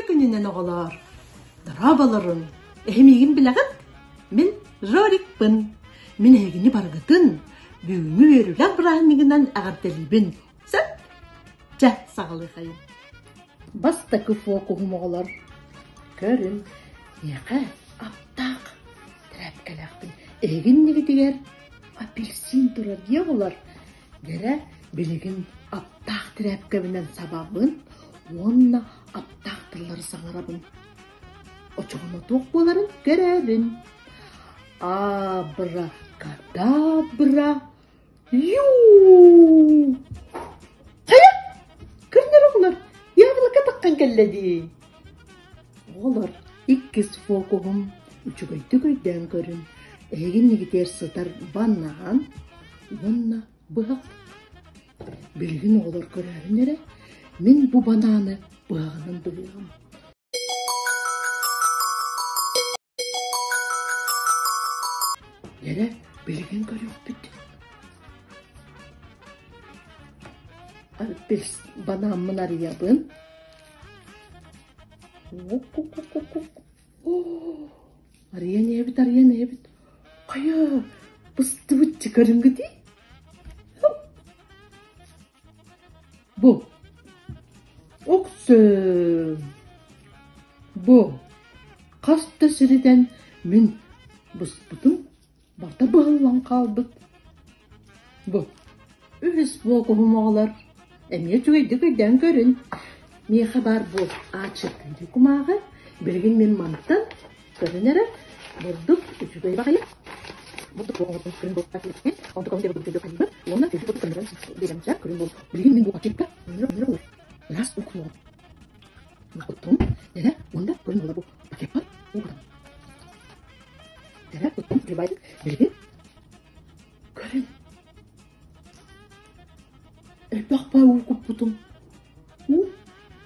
күнүнэн оҕолоор! Дорооболорун! Эһи миигин билэҕит? Мин Жорикпын. Мин эһигини барыгытын бүгүҥҥү үөрүүлээх бырааһынньыгынан эҕэрдэлиибин. Сөп? Чэ, саҕалыахайым. Бастакы фокуһум оҕолор. Көрүҥ, миэхэ аптаах тряпкалаахпын. Эһиги иннигитигэр апельсин турар дии оҕолор. Дьэрэ, билигин аптаах тирээпкэбинэн сабабын уонна аптаах тыллары саҥарабын. Очоҕуна туох буоларын көрөбүн. Абракадабра ю! Хайа, көрүнэр оҕолор, яблоко таххан кэллэ дии. Оҕолор, иккис фокуһум үчүгэйдик өйдөөн көрүн, эһиги иннигитигэр сытар банаан уонна быһах. Билигин оҕолор көрөөрүн эрэ, мин бу банааны быһаҕынан быһыаҕым. Эрэ, билигин көрүөхпүт. Банааммын арыйабын. Арыйан иһэбит, арыйан иһэбит. Хайа, быстыбыт көрүҥҥүтүй? Бу. Уксун. Бу. Хас да сиринэн мин быспытым барыта быһыллан хаалбыт. Бу үһүс буокуһум оҕолор эмиэ үчүгэйдик өйдөөн көрүн. Миэхэ баар бу А4 кумааҕы. Билигин мин мантан көрөн эрэ бурдук үчүгэй баҕайы. Бурдук Билигин мин бу пакетка Раз укуо. Куттум, дэрэ, уонна көрүн була бу пакеппар угутам. Дэрэ, куттум, прибайдык, билигин Көрүн. Элбэх баа уу куппутум. Уу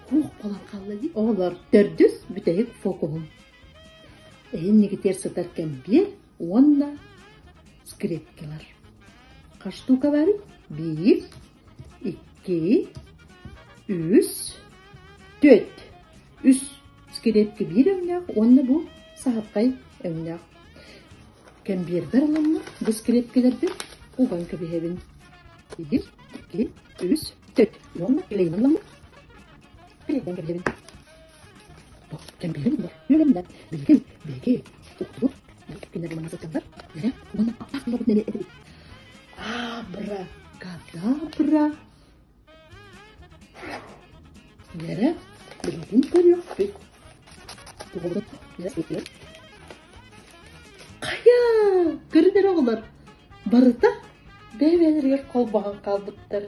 хуох буолан хаалла дии. Оҕолор, төрдүс бүтэһик фокуһум. Эһиннигитиэр сытар кэмбиэр уонна скрепкалар. Хас штука баарый? Биир, икки, үс, түөрт. Үс скрепка биир өҥнөөх уонна бу саһархай өҥнөөх. Кэмбиэрбэр ыламмын бу скрепкэлэрбин уган кэбиһэбин. Биир, икки, үс, төрт уонна клейинэн ыламмын клейдээн кэбиһэбин. Кэмбиэрим булар үөрэннэ. Билигин биһиги уктубут кинилэр манна сылдьаллар. Эрэ уонна аптаах тыллабыт нэлэ этэбит. Абракадабра Эрэ билигин көрүөхпүт. Хайа, көрүн эрэ оҕолор, барыта бэйэ-бэйэлэригэр холбоһон хаалбыттар.